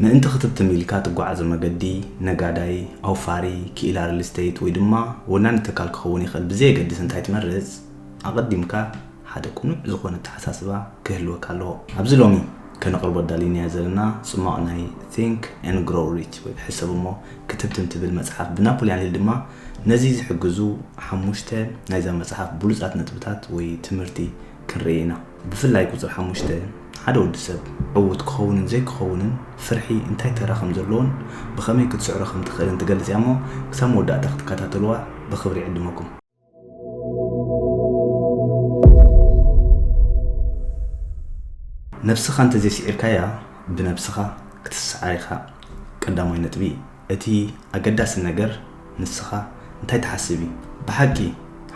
ምእንቲ ክትብትም ኢልካ ትጓዓዞ መገዲ፣ ነጋዳይ፣ ኣውፋሪ፣ ክኢላ ሪል ስቴት ወይ ድማ ወናኒ ትካል ክኸውን ይኽእል፣ ብዘየገድስ እንታይ ትመርጽ፣ ኣቐዲምካ ሓደ ቅኑዕ ዝኾነ ኣተሓሳስባ ክህልወካ ኣለዎ። ኣብዚ ሎሚ ከነቕርቦ ኣዳሊናዮ ዘለና ጽማቕ ናይ Think and Grow Rich ወይ ሕሰብ እሞ ክትብትም ትብል መጽሓፍ ብናፖሊዮን ሂል ድማ ነዚ ዝሕግዙ ሓሙሽተ ናይዛ መጽሓፍ ብሉጻት ነጥብታት ወይ ትምህርቲ ክንርኢ ኢና። ብፍላይ ቁጽሪ ሓሙሽተ፣ ሓደ ወዲ ሰብ ዕዉት ክኸውንን ዘይክኸውንን ፍርሒ እንታይ ተራ ከም ዘለዎን ብኸመይ ክትስዕሮ ከም ትኽእልን ትገልጽ እያ እሞ፣ ክሳብ መወዳእታ ክትከታተልዋ ብኽብሪ ይዕድመኩም። ነብስኻ እንተዘይስዒርካያ፣ ብነብስኻ ክትስዓር ኢኻ። ቀዳማይ ነጥቢ፣ እቲ ኣገዳሲ ነገር ንስኻ እንታይ ትሓስብ እዩ። ብሓቂ፣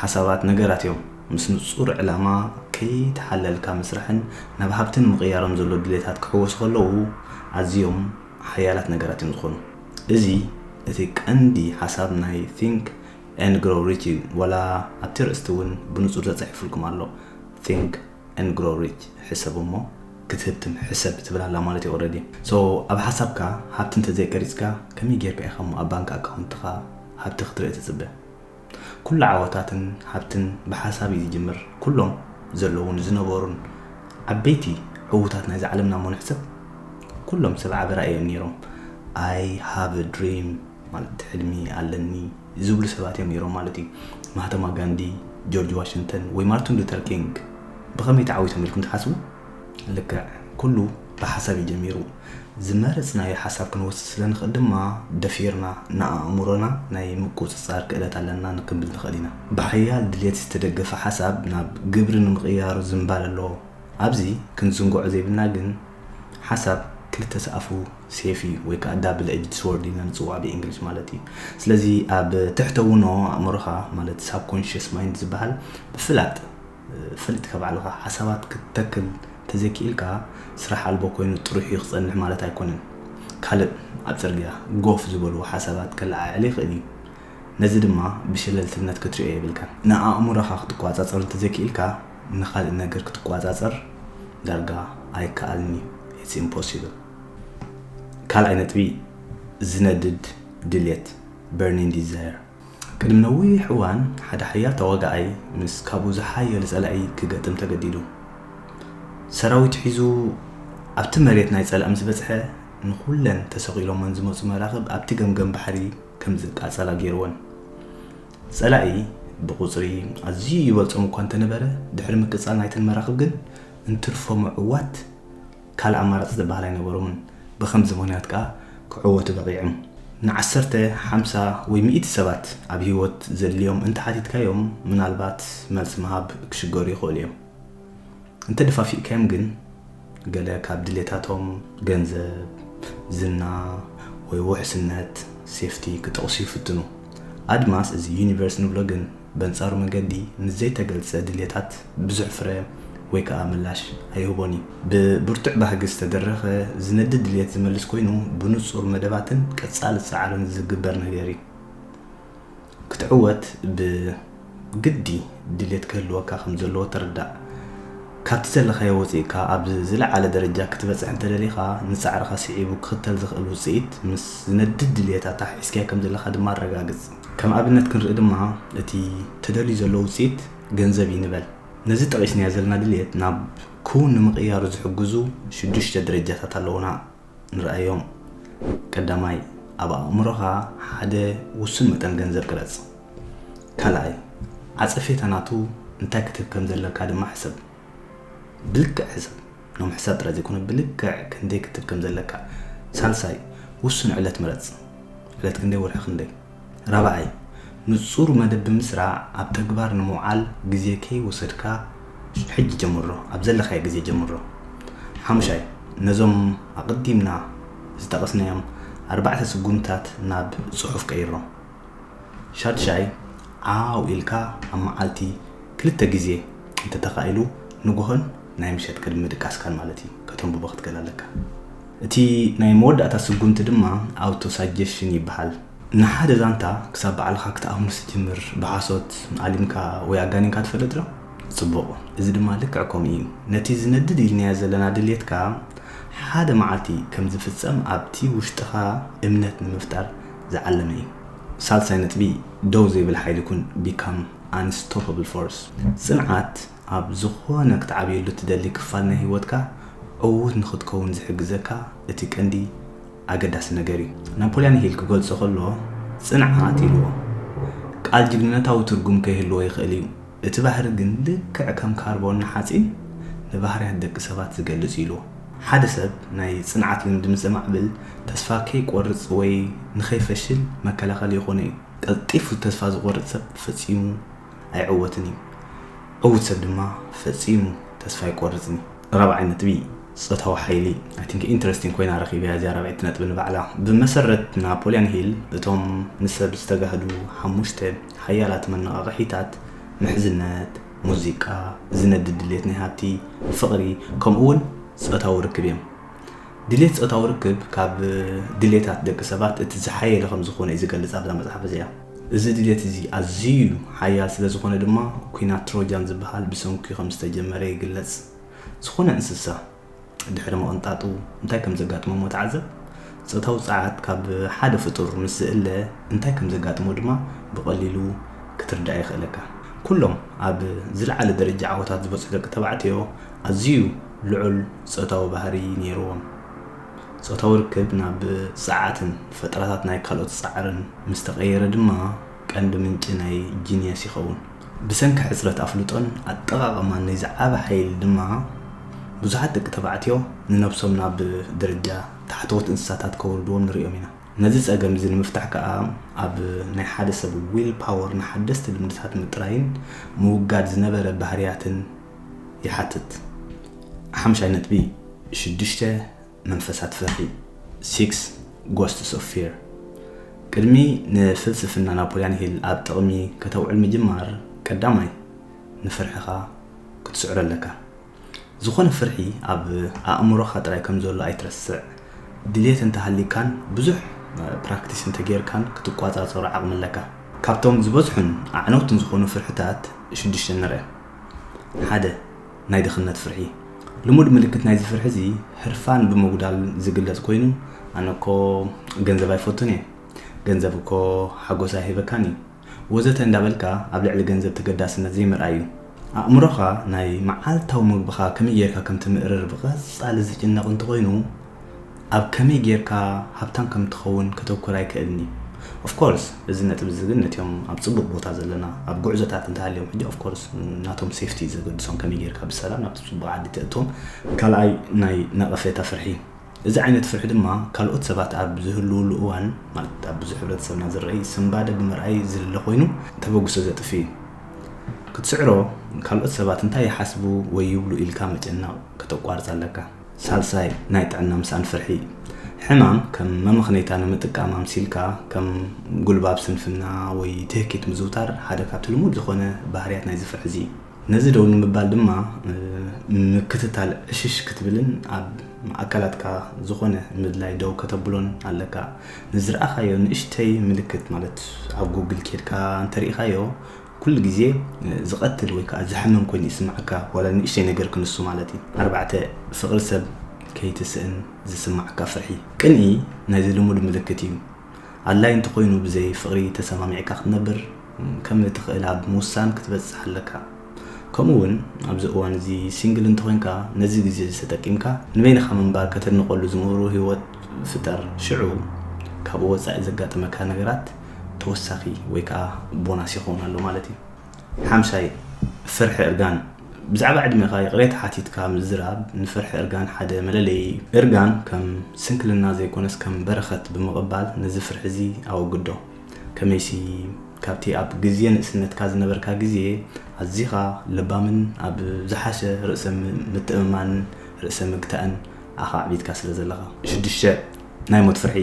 ሓሳባት ነገራት እዮም። ምስ ንጹር ዕላማ ከይተሓለልካ ምስራሕን ናብ ሃብቲ ንምቕያሮም ዘሎ ድሌታት ክሕወሱ ከለዉ ኣዝዮም ሓያላት ነገራት እዮም ዝኾኑ። እዚ እቲ ቀንዲ ሓሳብ ናይ Think and Grow Rich እዩ። ወላ ኣብቲ ርእስቲ እውን ብንጹር ተጻሒፉልኩም ኣሎ፣ Think and Grow Rich፣ ሕሰብ እሞ ክትህብትም ሕሰብ ትብል ኣላ ማለት እዩ። Already so ኣብ ሓሳብካ ሃብቲ እንተዘይቀሪጽካ ከመይ ጌርካ ኢኻ እሞ ኣብ ባንክ ኣካውንትኻ ሃብቲ ክትርኢ ትጽበ? ኩሉ ዓወታትን ሃብትን ብሓሳብ እዩ ዝጅምር። ኩሎም ዘለውን ዝነበሩን ዓበይቲ ዕዉታት ናይዛ ዓለምና እሞ ንሕሰብ፣ ኩሎም ሰብ ዓቢ ራእይ እዮም ነይሮም። I have a dream ማለት ሕልሚ ኣለኒ ዝብሉ ሰባት እዮም ነይሮም ማለት እዩ። ማህተማ ጋንዲ፣ ጆርጅ ዋሽንግተን ወይ ማርቲን ሉተር ኪንግ ብኸመይ ተዓዊቶም ኢልኩም ትሓስቡ? ልክዕ፣ ኩሉ ብሓሳብ እዩ ጀሚሩ። ዝመረጽናዮ ሓሳብ ክንወስድ ስለ ንኽእል ድማ ደፊርና ንኣእምሮና ናይ ምቁጽጻር ክእለት ኣለና ክንብል ንኽእል ኢና። ብሓያል ድሌት ዝተደገፈ ሓሳብ ናብ ግብሪ ንምቕያሩ ዝንባለ ኣሎ። ኣብዚ ክንዝንግዖ ዘይብልና ግን ሓሳብ ክልተ ሰኣፉ ሴፍ እዩ ወይ ከዓ double edged sword ኢልና ንጽውዖ ብእንግሊሽ ማለት እዩ። ስለዚ ኣብ ትሕተ ውኖ ኣእምሮኻ ማለት subconscious mind ዝበሃል ብፍላጥ ፈሊጥካ ባዕልኻ ሓሳባት ክትተክል ተዘይክኢልካ ስራሕ ኣልቦ ኮይኑ ጥሩሕ እዩ ክጸንሕ ማለት ኣይኮነን። ካልእ ኣብ ጽርግያ ጎፍ ዝበልዎ ሓሳባት ከለዓዕል ይኽእል እዩ። ነዚ ድማ ብሸለልትነት ክትሪኦ የብልካን። ንኣእምሮኻ ክትቆጻጸር እንተዘይክኢልካ ንኻልእ ነገር ክትቆጻጸር ዳርጋ ኣይከኣልን እዩ። It's impossible። ካልኣይ ነጥቢ፣ ዝነድድ ድልየት፣ burning desire። ቅድሚ ነዊሕ እዋን ሓደ ሓያል ተዋጋኣይ ምስ ካብኡ ዝሓየለ ጸላኢ ክገጥም ተገዲዱ። ሰራዊት ሒዙ ኣብቲ መሬት ናይ ጸላኢ ምስ በጽሐ ንኹለን ተሰቒሎመን ዝመጹ መራኽብ ኣብቲ ገምገም ባሕሪ ከም ዝቃጸላ ገይርወን። ጸላኢ ብቑጽሪ ኣዝዩ ይበልጾም እኳ እንተነበረ፣ ድሕሪ ምቅጻል ናይተን መራኽብ ግን እንትርፎ ምዕዋት ካልእ ኣማራጺ ዝበሃል ኣይነበሮምን። ብኸምዚ ምኽንያት ከኣ ክዕወቱ በቒዖም። ንዓሰርተ፣ ሓምሳ ወይ ሚእቲ ሰባት ኣብ ህይወት ዘድልዮም እንተሓቲትካዮም፣ ምናልባት መልሲ ምሃብ ክሽገሩ ይኽእሉ እዮም። እንተ ደፋፊእካዮም ግን፣ ገለ ካብ ድሌታቶም፣ ገንዘብ፣ ዝና ወይ ውሕስነት፣ ሴፍቲ፣ ክጠቕሱ ይፍትኑ። ኣድማስ፣ እዚ ዩኒቨርስ ንብሎ ግን፣ በንጻሩ መገዲ ንዘይተገልጸ ድሌታት ብዙሕ ፍረ ወይ ከኣ ምላሽ ኣይህቦን እዩ። ብብርቱዕ ባህጊ ዝተደረኸ ዝነድድ ድሌት ዝመልስ ኮይኑ፣ ብንጹር መደባትን ቀጻሊ ጻዕርን ዝግበር ነገር እዩ። ክትዕወት ብግዲ ድሌት ክህልወካ ከም ዘለዎ ተረዳእ። ካብቲ ዘለኻዮ ወጺእካ ኣብ ዝለዓለ ደረጃ ክትበጽሕ እንተደሊኻ፣ ንጻዕርኻ ስዒቡ ክኽተል ዝኽእል ውጽኢት ምስ ዝነድድ ድልየታታ ሒዝካዮ ከም ዘለኻ ድማ ኣረጋግጽ። ከም ኣብነት ክንርኢ ድማ፣ እቲ ተደልዩ ዘሎ ውጽኢት ገንዘብ እዩ ንበል። ነዚ ጠቒስናዮ ዘለና ድልየት ናብ ክውን ንምቕያሩ ዝሕግዙ ሽዱሽተ ደረጃታት ኣለዉና። ንርኣዮም። ቀዳማይ፣ ኣብ ኣእምሮኻ ሓደ ውሱን መጠን ገንዘብ ቅረጽ። ካልኣይ፣ ዓጸፌታ ናቱ እንታይ ክትህብ ከም ዘለካ ድማ ሕሰብ። ብልክዕ ሕሰብ። ኖም ሕሳብ ጥራይ ዘይኮነ፣ ብልክዕ ክንደይ ክትህብ ከም ዘለካ። ሳልሳይ፣ ውሱን ዕለት ምረጽ። ዕለት ክንደይ፣ ወርሒ ክንደይ። ራብዓይ፣ ንጹር መደብ ብምስራዕ ኣብ ተግባር ንምውዓል ግዜ ከይወሰድካ ሕጂ ጀምሮ፣ ኣብ ዘለኻዮ ግዜ ጀምሮ። ሓሙሻይ፣ ነዞም ኣቐዲምና ዝጠቐስናዮም ኣርባዕተ ስጉምታት ናብ ጽሑፍ ቀይሮም። ሻድሻይ፣ ዓው ኢልካ ኣብ መዓልቲ ክልተ ግዜ እንተተኻኢሉ ንግሆን ናይ ምሸት ቅድሚ ምድቃስካን ማለት እዩ፣ ከተንብቦ ክትክእል ኣለካ። እቲ ናይ መወዳእታ ስጉምቲ ድማ ኣውቶ ሳጀሽን ይበሃል። ንሓደ ዛንታ ክሳብ ባዕልኻ ክትኣምኖ ትጅምር፣ ብሓሶት ኣሊምካ ወይ ኣጋኒንካ ትፈልጥ ዶ? ጽቡቕ፣ እዚ ድማ ልክዕ ከምኡ እዩ። ነቲ ዝነድድ ኢልናዮ ዘለና ድልየትካ ሓደ መዓልቲ ከም ዝፍጸም ኣብቲ ውሽጥኻ እምነት ንምፍጣር ዝዓለመ እዩ። ሳልሳይ ነጥቢ፣ ደው ዘይብል ሓይሊ ኩን፣ become unstoppable force። ጽንዓት ኣብ ዝኾነ ክትዓብየሉ እትደሊ ክፋል ናይ ህይወትካ ዕዉት ንኽትከውን ዝሕግዘካ እቲ ቀንዲ ኣገዳሲ ነገር እዩ። ናፖልያን ሂል ክገልጾ ከሎ፣ ጽንዓት ኢልዎ፣ ቃል ጅግንነታዊ ትርጉም ከይህልዎ ይኽእል እዩ፣ እቲ ባህሪ ግን ልክዕ ከም ካርቦን ንሓጺን ንባህርያት ደቂ ሰባት ዝገልጽ እዩ ኢልዎ። ሓደ ሰብ ናይ ጽንዓት ልምዲ ምስ ዘማዕብል፣ ተስፋ ከይቆርጽ ወይ ንኸይፈሽል መከላኸሊ ይኾኖ እዩ። ቀልጢፉ ተስፋ ዝቖርጽ ሰብ ፈጺሙ ኣይዕወትን እዩ። ዕዉት ሰብ ድማ ፈጺሙ ተስፋ ኣይቆርጽን እዩ። ራብዓይ ነጥቢ፣ ጾታዊ ሓይሊ። I think interesting ኮይና ረኺበያ እዚኣ ራብዐይቲ ነጥቢ ንባዕላ። ብመሰረት ናፖልያን ሂል፣ እቶም ንሰብ ዝተጋህዱ ሓሙሽተ ሓያላት መነቓቕሒታት ምሕዝነት፣ ሙዚቃ፣ ዝነድድ ድሌት ናይ ሃብቲ፣ ፍቕሪ፣ ከምኡ እውን ጾታዊ ርክብ እዮም። ድሌት ጾታዊ ርክብ ካብ ድሌታት ደቂ ሰባት እቲ ዝሓየለ ከም ዝኾነ እዩ ዝገልጽ ኣብዛ መጽሓፍ እዚኣ። እዚ ድሌት እዚ ኣዝዩ ሓያል ስለ ዝኾነ ድማ፣ ኲናት ትሮጃን ዝበሃል ብሰንኩ ከም ዝተጀመረ ይግለጽ። ዝኾነ እንስሳ ድሕሪ ምቕንጣጡ እንታይ ከም ዘጋጥሞ እሞ ተዓዘብ። ጾታዊ ጸዓት ካብ ሓደ ፍጡር ምስ ዝእለ እንታይ ከም ዘጋጥሞ ድማ ብቐሊሉ ክትርዳእ የኽእለካ። ኩሎም ኣብ ዝለዓለ ደረጃ ዓወታት ዝበጽሑ ደቂ ተባዕትዮ ኣዝዩ ልዑል ጾታዊ ባህሪ ነይርዎም። ጾታዊ ርክብ ናብ ጸዓትን ፈጠራታት ናይ ካልኦት ጻዕርን ምስ ተቐየረ ድማ ቀንዲ ምንጪ ናይ ጂንየስ ይኸውን። ብሰንኪ ሕጽረት ኣፍልጦን ኣጠቓቕማን ናይዚ ዓቢ ሓይሊ ድማ ብዙሓት ደቂ ተባዕትዮ ንነብሶም ናብ ደረጃ ታሕተዎት እንስሳታት ከውርድዎም ንርእዮም ኢና። ነዚ ጸገም እዚ ንምፍታሕ ከኣ ኣብ ናይ ሓደ ሰብ ዊል ፓወር ንሓደስቲ ልምድታት ምጥራይን ምውጋድ ዝነበረ ባህርያትን ይሓትት። ሓምሻይ ነጥቢ፣ ሽዱሽተ መንፈሳት ፍርሒ፣ ሲክስ ጎስትስ ኦፍ ፊር። ቅድሚ ንፍልስፍና ናፖልያን ሂል ኣብ ጥቕሚ ከተውዕል ምጅማር፣ ቀዳማይ ንፍርሕኻ ክትስዕሮ ኣለካ። ዝኾነ ፍርሒ ኣብ ኣእምሮኻ ጥራይ ከም ዘሎ ኣይትረስዕ። ድሌት እንተሃሊካን ብዙሕ ፕራክቲስ እንተጌርካን ክትቋጻጸሮ ዓቕሚ ኣለካ። ካብቶም ዝበዝሑን ኣዕነውትን ዝኾኑ ፍርሕታት ሽዱሽተ ንርአ። ሓደ፣ ናይ ድኽነት ፍርሒ። ልሙድ ምልክት ናይዚ ፍርሒ እዚ ህርፋን ብምጉዳል ዝግለጽ ኮይኑ፣ ኣነ እኮ ገንዘብ ኣይፈቱን እየ፣ ገንዘብ እኮ ሓጎስ ኣይህበካን እዩ፣ ወዘተ እንዳበልካ ኣብ ልዕሊ ገንዘብ ተገዳስነት ዘይምርኣይ እዩ። ኣእምሮኻ ናይ መዓልታዊ ምግብኻ ከመይ ጌርካ ከም ትምእርር ብቐጻሊ ዝጭነቕ እንተኾይኑ፣ ኣብ ከመይ ጌርካ ሃብታም ከም ትኸውን ከተኩር ኣይክእልን እዩ። ኦፍኮርስ፣ እዚ ነጥቢ እዚ ግን ነቲኦም ኣብ ጽቡቕ ቦታ ዘለና፣ ኣብ ጉዕዞታት እንተሃልዮም ሕጂ፣ ኦፍኮርስ፣ ናቶም ሴፍቲ ዘገድሶም፣ ከመይ ጌርካ ብሰላም ናብቲ ጽቡቕ ዓዲ ተእትዎም። ካልኣይ፣ ናይ ነቐፌታ ፍርሒ። እዚ ዓይነት ፍርሒ ድማ ካልኦት ሰባት ኣብ ዝህልውሉ እዋን፣ ማለት ኣብ ብዙሕ ሕብረተሰብና ዝረኣይ፣ ስንባደ ብምርኣይ ዝልለ ኮይኑ ተበግሶ ዘጥፍእ እዩ። ክትስዕሮ፣ ካልኦት ሰባት እንታይ ይሓስቡ ወይ ይብሉ ኢልካ ምጭናቕ ከተቋርጽ ኣለካ። ሳልሳይ፣ ናይ ጥዕና ምስኣን ፍርሒ። ሕማም ከም መመኽነይታ ንምጥቃም ኣምሲልካ፣ ከም ጉልባብ፣ ስንፍና ወይ ትህኪት ምዝውታር ሓደ ካብቲ ልሙድ ዝኾነ ባህርያት ናይዚ ፍርሒ እዚ እዩ። ነዚ ደው ንምባል ድማ፣ እ፣ ምክትታል ዕሽሽ ክትብልን ኣብ ኣካላትካ ዝኾነ ምድላይ ደው ከተብሎን ኣለካ። ንዝረኣኻዮ ንእሽተይ ምልክት፣ ማለት ኣብ ጉግል ኬድካ እንተሪኢኻዮ፣ ኩሉ ግዜ፣ እ፣ ዝቐትል ወይ ከዓ ዘሕምም ኮይኑ ይስምዓካ፣ ዋላ ንእሽተይ ነገር ክንሱ ማለት እዩ። ኣርባዕተ፣ ፍቕሪ ሰብ ከይትስእን ዝስምዓካ ፍርሒ። ቅንኢ ናይዚ ልሙድ ምልክት እዩ። ኣድላይ እንተኾይኑ ብዘይ ፍቕሪ ተሰማሚዕካ ክትነብር ከም እትኽእል ኣብ ምውሳን ክትበጽሕ ኣለካ። ከምኡ እውን ኣብዚ እዋን እዚ ሲንግል እንተኾይንካ ነዚ ግዜ እዚ ተጠቂምካ ንበይንኻ ምንባር ከተድንቐሉ ዝምህሩ ህይወት ፍጠር። ሽዑ ካብኡ ወጻኢ ዘጋጥመካ ነገራት ተወሳኺ ወይ ከዓ ቦናስ ይኸውን ኣሎ ማለት እዩ። ሓምሻይ፣ ፍርሒ እርጋን። ብዛዕባ ዕድመኻ ይቕሬታ ሓቲትካ ምዝራብ ንፍርሒ እርጋን ሓደ መለለዪ እዩ። እርጋን ከም ስንክልና ዘይኮነስ ከም በረኸት ብምቕባል ነዚ ፍርሒ እዚ ኣወግዶ። ከመይሲ ካብቲ ኣብ ግዜ ንእስነትካ ዝነበርካ ግዜ ኣዚኻ ለባምን ኣብ ዝሓሸ ርእሰ ም-፣ ምትእምማንን ርእሰ ምግታእን ኣኻ ኣዕቢትካ ስለ ዘለኻ። ሽዱሽተ፣ ናይ ሞት ፍርሒ።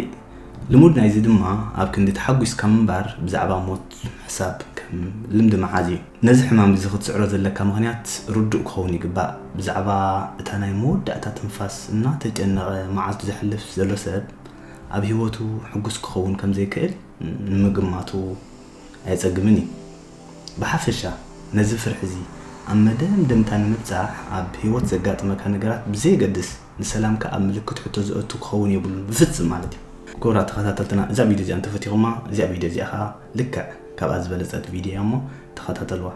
ልሙድ ናይዚ ድማ ኣብ ክንዲ ተሓጒስካ ምንባር ብዛዕባ ሞት ምሕሳብ ከም ልምዲ መሓዝ እዩ። ነዚ ሕማም እዚ ክትስዕሮ ዘለካ ምኽንያት ርዱእ ክኸውን ይግባእ። ብዛዕባ እታ ናይ መወዳእታ ትንፋስ እናተጨነቐ መዓልቱ ዘሕልፍ ዘሎ ሰብ ኣብ ህይወቱ ሕጉስ ክኸውን ከም ዘይክእል ንምግማቱ ኣየጸግምን እዩ። ብሓፈሻ ነዚ ፍርሒ እዚ ኣብ መደምደምታ ንምብጻሕ ኣብ ህይወት ዘጋጥመካ ነገራት ብዘየገድስ ንሰላም ከኣ ኣብ ምልክት ሕቶ ዝእቱ ክኸውን የብሉን ብፍጽም ማለት እዩ። ክቡራት ተኸታተልትና፣ እዛ ቪድዮ እዚኣ እንተፈቲኹማ፣ እዚኣ ቪድዮ እዚኣ ከኣ ልክዕ ካብኣ ዝበለጸት ቪድዮ እያ እሞ ተኸታተልዋ።